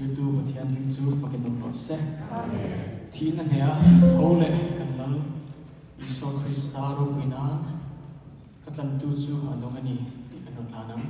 tirtu Pathian hming chu fakin awm rawh se. Thihna hneha tho leh kan Lal Isua Krista ropui nan ka tlantu chu a nung a ni tih kan rawn hlan ang.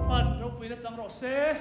Lalpan ropuina chang rawh se.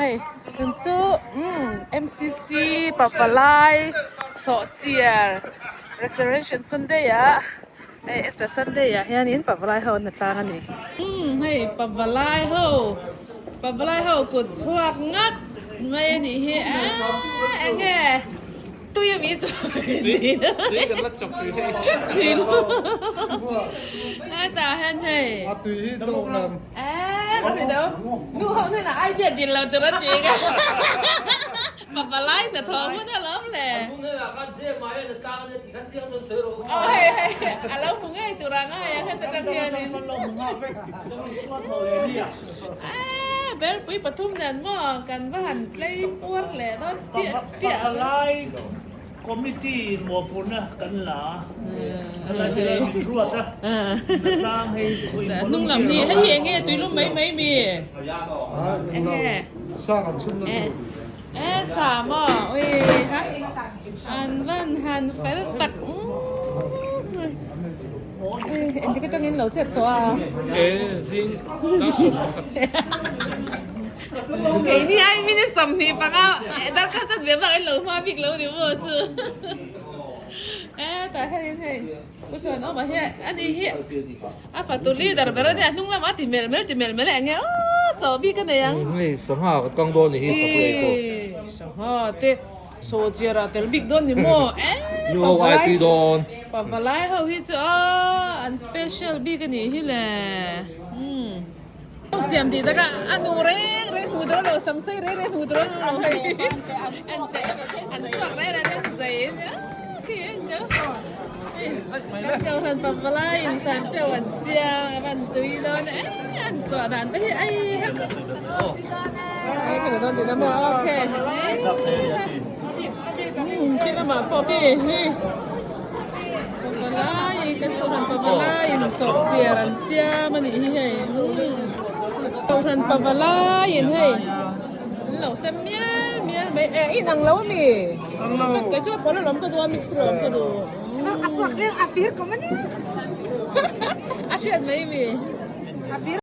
Hei tun chu umm M_C_C pavalai sawhchiar resurrection sunday ah hei easter sunday ah hianin pavalai ho an la tlang a ni. Umm hei pavalai ho pavalai ho kut chhuak ngat mai a nih hi eee enge. Tui a mi chu Tui kan la chawp tui hei. Tui lu. Hetah hian hei. A tui hi dawh lam. Eh, ka hre lo. Nu ho hnen ah idea dil lo tur a ti ka. Papa lai hna thaw hun a lawm le. An hnenah khan Jema hian a tang ania tih kha chiang dawn sawi rawh u. Aw hei hei a lo hmu ngei tur a ngai ang heta tang hianin. Eh, belpui pathum nen maw kan va han tlei puar leh dawn tiah tiah. Pavalai committee in mawhphurhna kan la a, helai te hian min ruat a, hnatlang hei khaw in Hnung lam hi hei hi enge tuilum mai mai mi? Enge? Sa kan chhun na tur. Eh sa maw ui ha an van han fel tak Engtik atangin lo chet tawh a? E zing dar 11. Keini ai minute 25 darkar chat ve bak in lo hma bik lo ni maw chu. E tah hianin hei Pu Chhuanawma hi ani hi a fatu leader ber ania hnung lamah a ti melh melh ti melh melh eng nge aw chaw bik a nei ang. Hei sangha ka kang dawn ni hi ka pu ei pawh. Sangha te Saw chiar ah tel bik dawn ni maw? Eee Nu ho ai tui dawn. Pavalai ho hi chu aw an special bik a nih hi le. Umm. Siam tih takah a nu reng reng hmu dawn lo, sam sei reng reng hmu dawn lo hei. An teh an chhuak reng reng an zai a nia khi a nia. Kan kohhran pavalai in sam teuh an siam a van tui dawn e an suah dan te hi ai ha. Khi lamah pawh khi hi pavalai kan kohhran pavalai in sawh chiar an siam a nih hi hei kohhran pavalai in hei an lo sem mial mial mai eh in ang lo ami kei chu a pawl alawm ka duh a mix alawm ka duh a hriat mai mi.